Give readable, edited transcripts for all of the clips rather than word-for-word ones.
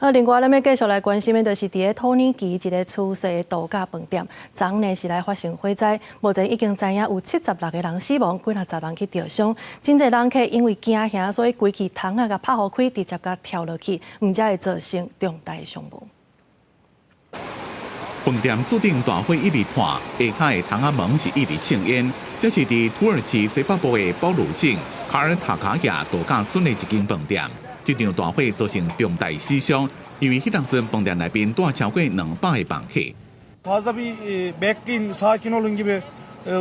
啊，另外，咱欲繼續來關心的，就是佇咧土耳其一个舒適的度假飯店，昨昏呢是來發生火災，目前已經知影有76個人死亡，幾若十人去著傷。真濟人客因為驚嚇，所以規氣窗仔共拍予開，直接共跳落去，毋才會造成重大傷亡。飯店厝頂大火一直煥，下跤的窗仔門是一直衝煙。這是佇土耳其西北部的保魯省卡爾塔卡亞度假村的一間飯店。這場大火造成重大死傷，因為彼當陣飯店內面蹛超過200個房客。 Fazla bir bekleyin, sakin olun gibi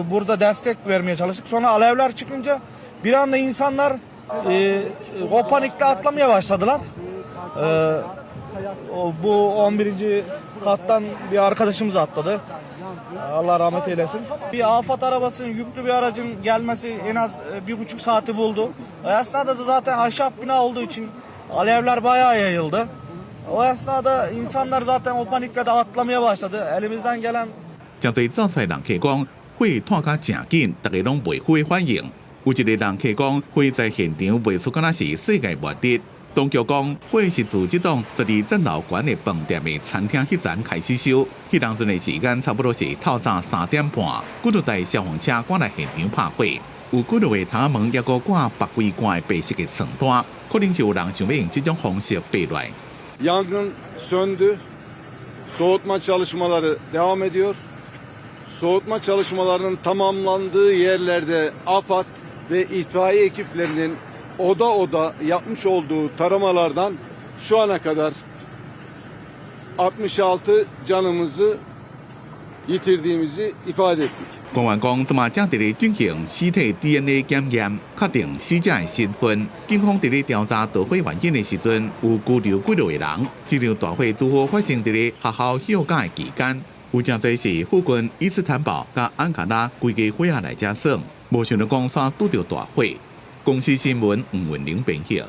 burada destek vermeye çalıştık. Sonra alevler çıkınca bir anda insanlar o panikle atlamaya başladılar. Bu 11. Kattan bir arkadaşımız atladı. Allah rahmet eylesin. Bir afet arabasının, yüklü bir aracın gelmesi en az 1,5 saati buldu. O esnada da zaten ahşap bina olduğu için alevler bayağı yayıldı. O esnada insanlar zaten o panikle de atlamaya başladı. Elimizden gelen 誠濟走出來人客講，火煥甲誠緊，逐家攏袂火反應。有一個人客講，火災現場袂輸敢若是世界末日。當局講，火是自這棟12層樓懸的飯店的餐廳彼層開始燒。彼當陣的時間差不多是透早3點半，幾多台消防車趕來現場拍火。有幾落個窗門猶閣掛白規罐的白色的床單，可能是有人想欲用這種方式爬落來。 Yangın söndü. Soğutma çalışmaları devam ediyor. Soğutma çalışmalarının tamamlandığı yerlerde AFAD ve itfaiye ekiplerinin oda oda yapmış olduğu taramalardan şu ana kadar 66 canımızı yitirdiğimizi ifade ettik. 官員講，這馬正佇咧進行屍體 DNA 檢驗，確定死者的身份。警方佇咧調查導火原因的時陣，有拘留幾落個人。這場大火拄好發生佇咧學校休假的期間，有誠濟是附近伊斯坦堡佮安卡拉規家伙仔來遮耍，無想著講煞拄著大火。公視新聞吳文玲編譯。